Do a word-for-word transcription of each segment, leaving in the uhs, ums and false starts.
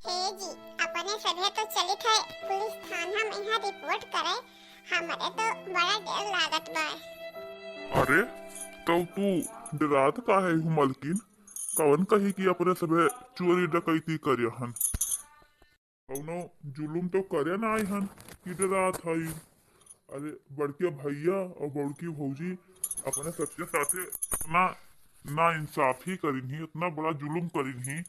ए जी, अपने सभे तो चलित है पुलिस थाना में यहाँ रिपोर्ट करे, हमरे तो बड़ा डर लागत बा। अरे, तो तू डरात काहे हू मलकिन? कवन कही कि अपने सभे चोरी डकैती करे हन? कौनो जुलुम तो करे ना आई हन कि डरात हई। अरे, बड़के भैया और बड़की भौजी अपने सबके साथे इतना ना इंसाफी करिन ही, इतना बड़ा जुलुम करिन ही।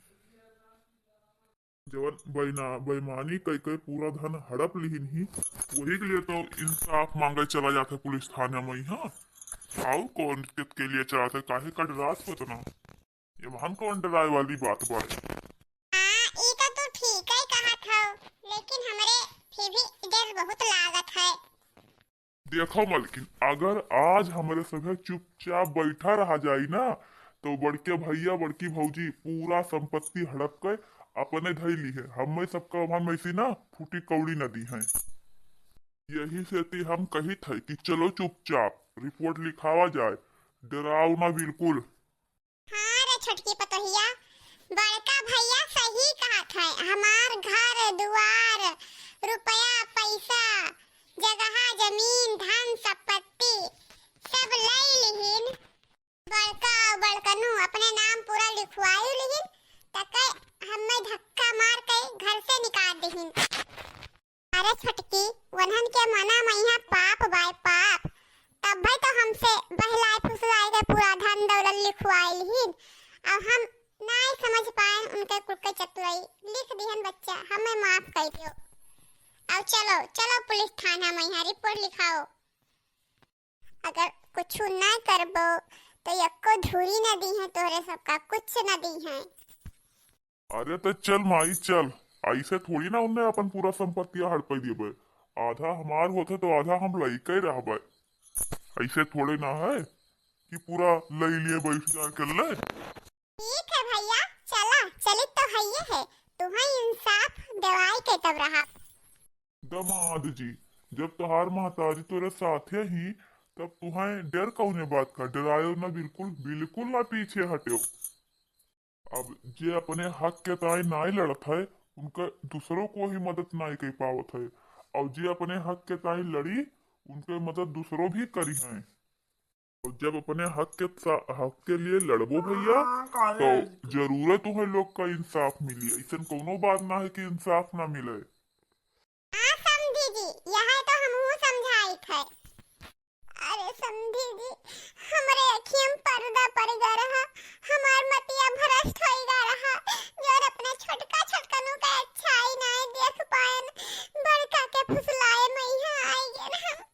जवन बेईना-, बेईमानी कई कई पूरा धन हड़प लिहिन ही, वही के लिए तो इंसाफ मांगे चला जात है पुलिस थाने में। हाँ, और कौन चीज के लिए चला था, काहे का डरात हो इतना? ये भान कौन डराए वाली बात बा? हाँ, ई तो तू ठीक ही कहत हो, लेकिन हमरे फिर भी डर बहुत लागत है। देखो मलकिन, अगर आज हमरे सभे चुपचाप बैठा रहा जाई ना, तो बड़के भैया, बड़की भौजी पूरा संपत्ति हड़प के अपने धई ली है। हमें सबका वहां में से ना फूटी कौड़ी न दी है। यही से ती हम कहित है कि चलो चुपचाप रिपोर्ट लिखावा जाए, डराओ ना बिल्कुल। हाँ रे छोटकी पतोहिया, बड़का भैया सही कहत है। हमार घर दुआर, रुपया पैसा, जगह जमीन, धन संपत्ति सब लई लिहिन। बड़का और बड़कनू अपने नाम पूरा लिखवाई लिहिन, तके हमें धक्का मार के घर से निकाल दिहिन। अरे छोटकी, वन्हन के मना मइहाँ पाप बाय पाप, तब भाई तो हमसे बहलाए फुसलाए के पूरा धन दौलत लिखवाइल हिन। अब हम नाय समझ पाएन उनके कुल के चतुराई। लिख दिहन बच्चा, हमें माफ कर दियो। अब चलो, चलो पुलिस थाना मइहाँ रिपोर्ट लिखाओ। अगर कुछ ना करबो तो यक्को धूरी न दी है तोहरे सबका, कुछ न दी है। अरे तो चल माई चल, ऐसे थोड़ी ना उन्हें अपन पूरा संपत्तिया हड़पई देबे। आधा हमार होते तो आधा हम लइके रहबे। ऐसे थोड़े ना है कि पूरा लई लिए बैठ जा कर ले। ठीक है भैया, चला, चलित तो हइये है, तुहैं इंसाफ देवाई के तब रहा। दमाद जी, जब तोहार महतारी तोरे साथे ही, तब तुहैं डर कौने बात का? डरायो ना बिल्कुल, बिल्कुल ना पीछे हट्यो। अब जे अपने हक के ताई नाई लड़त है, उनका दूसरों को ही मदद नाई कर पावत है, और जे अपने हक के ताई लड़ी, उनके मदद दूसरों भी करी हैं। और जब अपने हक के सा-, हक के लिए लड़बो भैया, तो जरूर तुहैं लोग का इंसाफ मिली। ऐसन कौनो बात ना है कि इंसाफ ना मिले। हाँ समधी जी, यह तो हमहू समझाइत है। अरे समधी जी, हमरे अखियम पर्दा पड़ गया रहा, हमार मतिया भ्रष्ट हो गया रहा, जो अपने छोटका छोटकनों का अच्छाई नाय देख पाएन, बड़का के फुसलाए मइहाँ आई गए हम।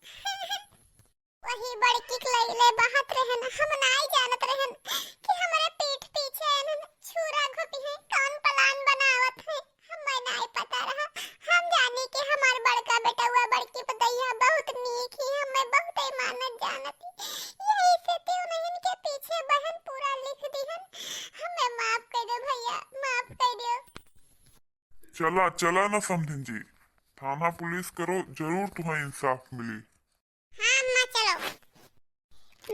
वही बड़की के लइले बहत रहन, हम नाय जानत रहन कि हमरे पीठ पीछे एनन छुरा घोपी है, कौन plan बनावत है, हमें नाय पता रहा। हम जानी कि हमार बड़का बेटवा बड़की पतैया बहुत नीक ही, हमें बहुत ही मानत जानत ही, यही से ते उन्हन के पीछे बहन पूरा लिख दिहन। हमें माफ कर दो भैया, माफ कर दो। चला, चला ना समधिन जी, थाना पुलिस करो, जरूर तुम्हें इंसाफ मिली। हाँ अम्मा, चलो।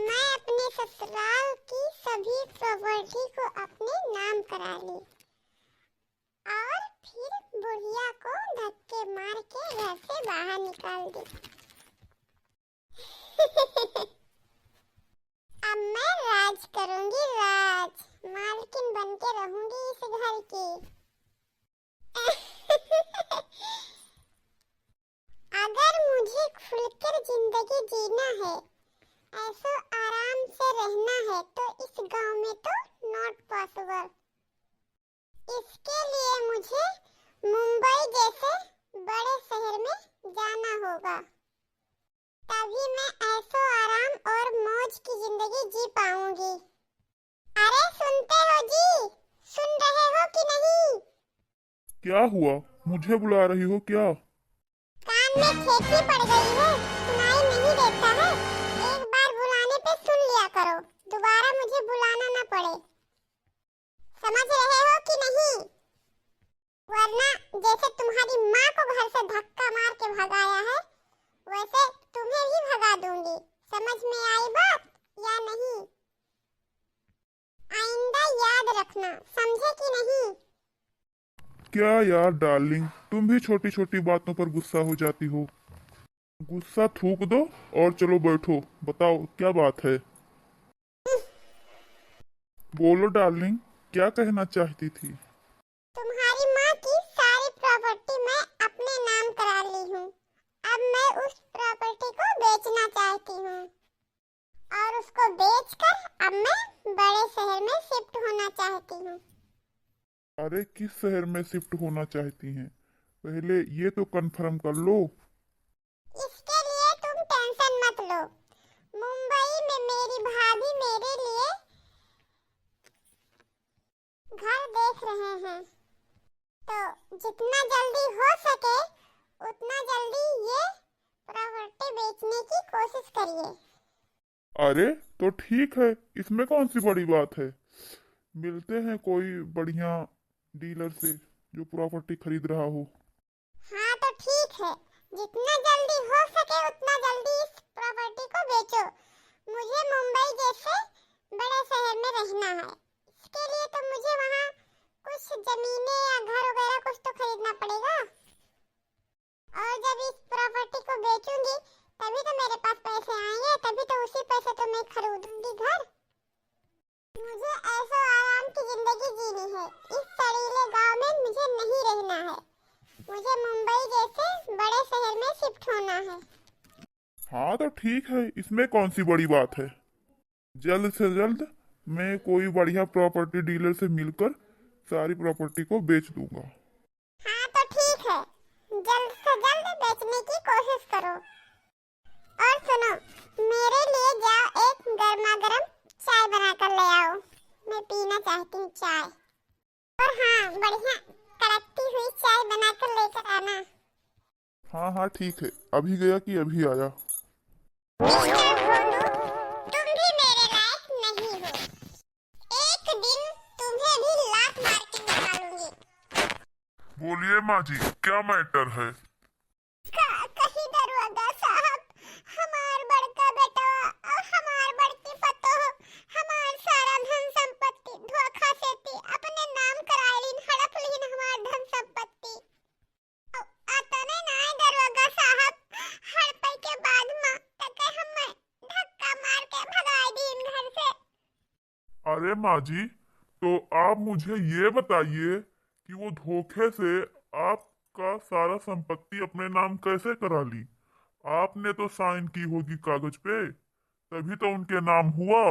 मैं अपने ससुराल की सभी property को अपने नाम करा ली और फिर बुढ़िया को धक्के मार के घर से बाहर निकाल दी। अब मैं राज करूंगी, राज। मालकिन बन के रहूंगी इस घर की। अगर मुझे खुलकर जिंदगी जीना है, ऐशो आराम से रहना है, तो इस गांव में तो not possible। इसके लिए मुझे मुंबई जैसे बड़े शहर में जाना होगा, तभी मैं ऐशो आराम और मौज की जिंदगी जी पाऊंगी। अरे सुनते हो जी, सुन रहे हो कि नहीं? क्या हुआ? मुझे बुला रही हो क्या? कान में खेती पड़ गई है, सुनाई नहीं देता है। एक बार बुलाने पे सुन लिया करो, दोबारा मुझे बुलाना ना पड़े। समझ रहे हो कि नहीं? वरना जैसे तुम्हारी माँ को घर से धक्का मार के भगाया है, वैसे तुम्हें भी भगा दूंगी। समझ में आई बात या नहीं? आइंदा याद रखना, समझे कि नहीं? क्या यार डार्लिंग, तुम भी छोटी छोटी बातों पर गुस्सा हो जाती हो। गुस्सा थूक दो और चलो बैठो, बताओ क्या बात है। बोलो डार्लिंग, क्या कहना चाहती थी? तुम्हारी माँ की सारी प्रॉपर्टी मैं अपने नाम करा ली हूँ। अब मैं उस प्रॉपर्टी को बेचना चाहती हूँ और उसको बेचकर अब मैं बड़े शहर में शिफ्ट होना चाहती हूँ। अरे, किस शहर में शिफ्ट होना चाहती हैं? पहले ये तो कंफर्म कर लो। इसके लिए तुम टेंशन मत लो। मुंबई में मेरी भाभी मेरे लिए घर देख रहे हैं, तो जितना जल्दी हो सके उतना जल्दी ये प्रॉपर्टी बेचने की कोशिश करिए। अरे, तो ठीक है, इसमें कौन सी बड़ी बात है। मिलते हैं कोई बढ़िया डीलर से जो प्रॉपर्टी खरीद रहा हो। हाँ, तो ठीक है, जितना जल्दी हो सके उतना जल्दी इस प्रॉपर्टी को बेचो। मुझे मुंबई जैसे बड़े शहर में रहना है, इसके लिए तो मुझे वहाँ कुछ जमीनें या घर वगैरह कुछ तो खरीदना पड़ेगा। और जब इस प्रॉपर्टी को बेचूंगी तभी तो मेरे पास पैसे आएंगे, तभी तो उसी पैसे तो मैं खरीदूंगी घर। मुझे ऐशो आराम की जिंदगी जीनी है, इस सड़ीले गांव में मुझे नहीं रहना है। मुझे मुंबई जैसे बड़े शहर में शिफ्ट होना है। हाँ तो ठीक है, इसमें कौन सी बड़ी बात है। जल्द से जल्द मैं कोई बढ़िया प्रॉपर्टी डीलर से मिलकर सारी प्रॉपर्टी को बेच दूंगा। हाँ तो ठीक है, जल्द से जल्द बेचने की कोशिश करो। और सुनो, मेरे लिए जाओ एक गर्मा गर्म चाय बना कर ले आओ, मैं पीना चाहती हूँ चाय। और हाँ, बढ़िया कड़कती हुई चाय बना कर लेकर आना। हाँ हाँ ठीक है, अभी गया कि अभी आया। मिस्टर भोलू, तुम भी मेरे लायक नहीं हो। एक दिन तुम्हें भी लात मार के निकालूंगी। बोलिए माँ जी, क्या मैटर है? का कही दरोगा साहब, हमार बड़का बेटवा और हमार बड़की पतोह हमार सारा धन संपत्ति धोखा से ती अपने नाम कराए लीन, हड़प लीन हमार धन संपत्ति। अउ अतने नाय दरोगा साहब, हड़पई के बाद मा तके हम्मे धक्का मार के भगाए दीन घर से। अरे माँ जी, तो आप मुझे ये बताइए कि वो धोखे से आपका सारा संपत्ति अपने नाम कैसे करा ली? आपने तो साइन की होगी कागज पे, तभी तो उनके नाम हुआ,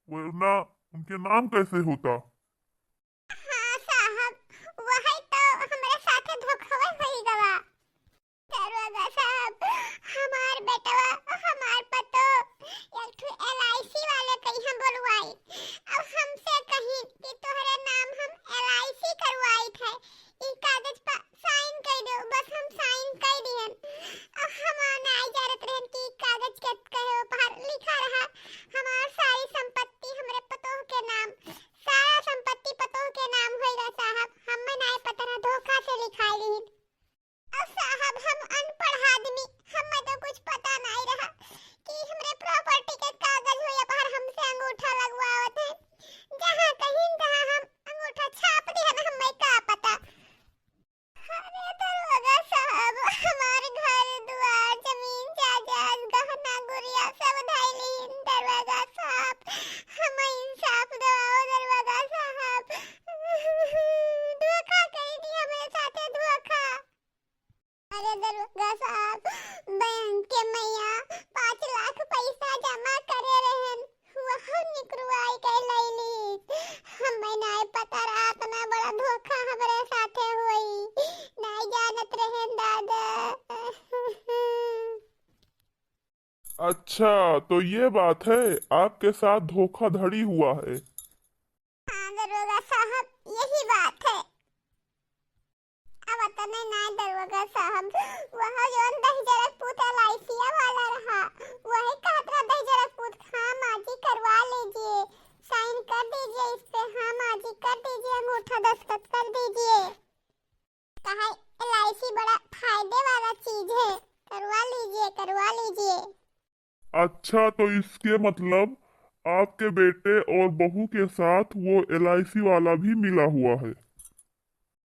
वरना उनके नाम कैसे होता? हाँ साहब, वही तो हमरे साथे धोखवे होई गवा। दरोगा साहब, हमार बेटवा, हमार पतो एक ठो एल आई सी वाले कइहाँ बोलवाई। अब हमसे कहीं कि तोहरे नाम हम एल आई सी करवाई थे, ई कागज पर साइन कर दो। बस हम साइन कर दिहन। अब हम नाई जानत रहन कि ई कागज के कहे ऊपर लिखा रहा, हमार सारी संपत्ति हमरे पतोह के नाम, सारा संपत्ति पतोह के नाम होइगा साहब। हमें नाई पता रहा, धोखा से लिखाई दिहन। अब साहब, हम अनपढ़ आदमी, हमें तो कुछ पता नाई रहा कि हमरे प्रॉपर्टी के कागज हो या बाहर हमसे अंगूठा लगवावत है। जहाँ कहीं तहाँ हम अंगूठा छाप दिहन, हमें का पता। अरे दरोगा साहब, हमार घर दुआर, जमीन जायदाद, गहना गुरिया सब धाई लीन दरोगा साहब, हमें इंसाफ दिवाओ दरोगा साहब। धोखा कई दी हमरे साथे, धोखा। अरे दरोगा साहब, बैंक के मैया पाँच लाख पैसा जमा करे रहन, वह निकरवाई के लैली। हमें नाय पता रहा इतना बड़ा धोखा हमरे साथे होई, नाय जानत रहन दादा। अच्छा, तो ये बात है, आपके साथ धोखाधड़ी हुआ है? हाँ दरोगा साहब, यही बात है। अब अतने नाय दरोगा साहब, वह जौन दहिजरक पूत एल आई सी वाला रहा, वही कहत रहा दहिजरक पूत, "हाँ माँ जी, करवा लीजिए, साइन कर दीजिए इस पे, हाँ माँ जी, कर दीजिए, अंगूठा दस्तखत कर दीजिए।" कहा, "एल आई सी बड़ा फायदे वाला चीज है, करवा लीजिए, करवा लीजिए।" अच्छा, तो इसके मतलब आपके बेटे और बहू के साथ वो एल आई सी वाला भी मिला हुआ है?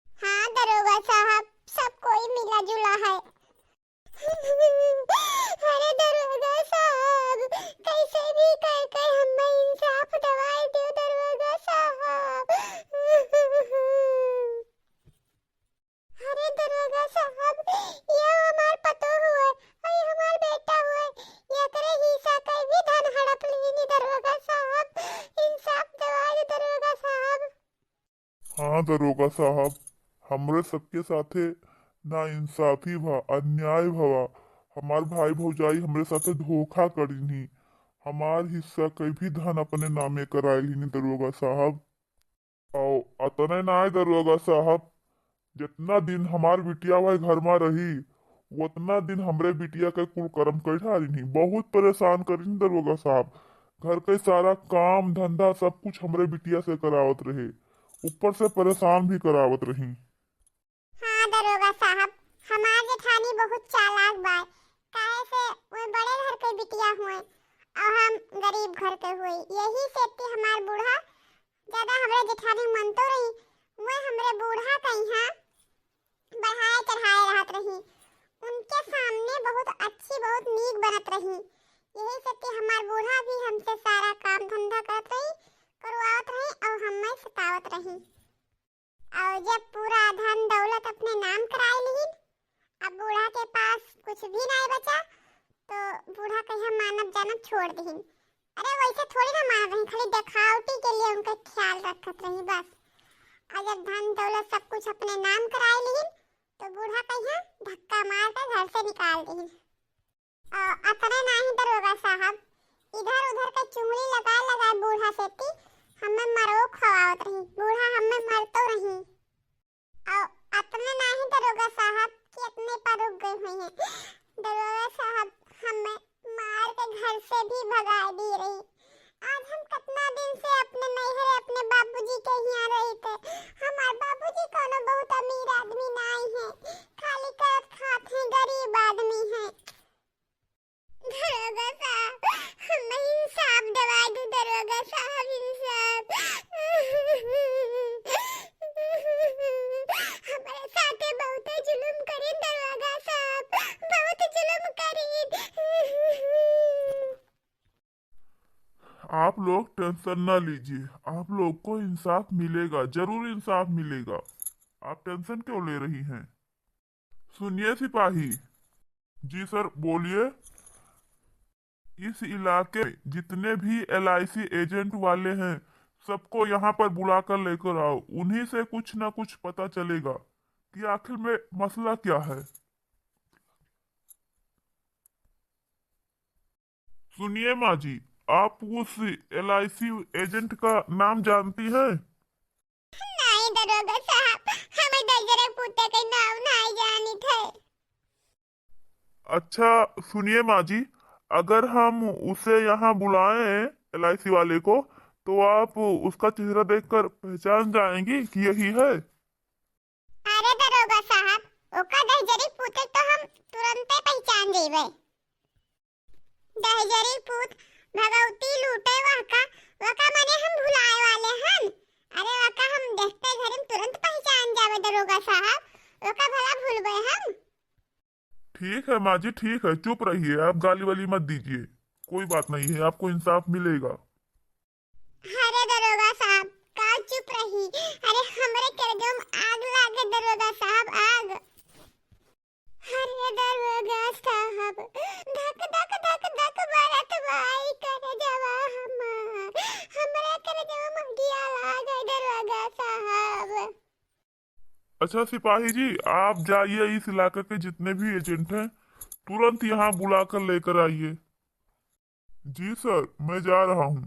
हाँ दरोगा साहब, सब कोई मिला जुला है। अरे दरोगा साहब, कैसे भी कर कर हमें इंसाफ दवाई दियो दरोगा साहब। अरे दरोगा साहब, ये हमार पतोह हुए, अरे हमार बेटा हुए, ये करे हिस्सा कई भी धन हड़प लीनी दरोगा साहब, इंसाफ दवाई दो दरोगा साहब। हाँ दरोगा साहब, हमरे सबके साथे नाइंसाफी भा, अन्याय भवा। हमार भाई भौजाई हमरे साथे धोखा करिन ही। हमार हिस्सा कई भी धन अपने नामे कराए लीनी दरोगा साहब। अउ अतने नाय दरोगा साहब, जितना दिन हमार बिटिया वह घर मा रही, उतना दिन हमरे बिटिया के कुल कर्म कई ढारिन ही। बहुत परेशान करिन दरोगा साहब। घर के सारा काम धंधा सब कुछ हमरे बिटिया से करावत रहे, ऊपर से परेशान भी करावत रही। हाँ दरोगा साहब, हमार जेठानी बहुत चालाक बा, काहे से वो बड़े घर के बिटिया हुए और हम गरीब घर के हुए, यही से ती हमार बूढ़ा ज्यादा हमरे जेठानी मनतो रही, वो हमरे बूढ़ा कइहाँ बढ़ाए चढ़ाए रहत रही। उनके सामने बहुत अच्छी, बहुत नीक बनत रही। यही से कि हमार बूढ़ा भी हमसे सारा काम धंधा करत रही, करवावत रही और हमें सतावत रही। और जब पूरा धन दौलत अपने नाम कराए लिहिन, अब बूढ़ा के पास कुछ भी नहीं बचा, तो बूढ़ा कहिया मानब जानब छोड़ दिहिन। अरे वैसे थोड़ी ना मानत रही, खाली दिखावटी के लिए उनका ख्याल रखत रही बस। और जब धन दौलत सब कुछ अपने नाम कराए लिहिन, तो बूढ़ा कहिया धक्का मार के घर से निकाल दिहिन। और अतने नाही दरोगा साहब, इधर उधर के चुंगली लगाए लगाए बूढ़ा सेती हमें मरो खवावत रही। बूढ़ा हमें मरतो रही। और अतने नाही दरोगा साहब कि अतने पर रुक गए हुए हैं। दरोगा साहब हमें मार के घर से भी भगाए दिए रही। आज हम कितना दिन से अपने नैहरे अपने बाबूजी के यहाँ रही थे। हमार बाबूजी कोनो बहुत अमीर आदमी नाई है, खाली करत खात हैं, गरीब आदमी है। दरोगा साहब, हमें इंसाफ दवा दो दरोगा साहब, इंसाफ। हमारे साथे बहुत जुल्म करीन दरोगा साहब, बहुत जुल्म करीन। आप लोग टेंशन ना लीजिए, आप लोग को इंसाफ मिलेगा, जरूर इंसाफ मिलेगा। आप टेंशन क्यों ले रही हैं? सुनिए सिपाही। जी सर, बोलिए। इस इलाके में जितने भी एलआईसी एजेंट वाले हैं, सबको यहाँ पर बुला कर लेकर आओ। उन्हीं से कुछ ना कुछ पता चलेगा कि आखिर में मसला क्या है। सुनिए माँ जी, आप उस एलआईसी एजेंट का नाम जानती हैं? नहीं दरोगा साहब, हमें दहिजरे पूते के नाम नहीं जानित है। अच्छा सुनिए माँ जी, अगर हम उसे यहाँ बुलाएं एलआईसी वाले को, तो आप उसका चेहरा देखकर पहचान जाएंगी कि यही है। अरे दरोगा साहब, ओका दहिजरी पूते तो हम तुरंते पहचान जइबे। दहिजरी पूत भगवती लूटे वहका, वहका मने हम भुलाए वाले हन। अरे वहका हम देखते घरी में तुरंत पहचान जावे दरोगा साहब, वहका भला भूलबे हम? ठीक है माँ जी, ठीक है, चुप रहिए, आप गाली वाली मत दीजिए, कोई बात नहीं है, आपको इंसाफ मिलेगा। अरे दरोगा साहब, का चुप रही? अरे हमरे करेजवा में आग लागे दरोगा साहब, आग। अरे दरोगा साहब, धक धक धक धक बरत बाई करेजवा हमार, हमरे करेजवा में आगिया लागे दरोगा साहब। अच्छा सिपाही जी, आप जाइए, इस इलाके के जितने भी एजेंट हैं, तुरंत यहाँ बुला कर लेकर आइए। जी सर, मैं जा रहा हूँ।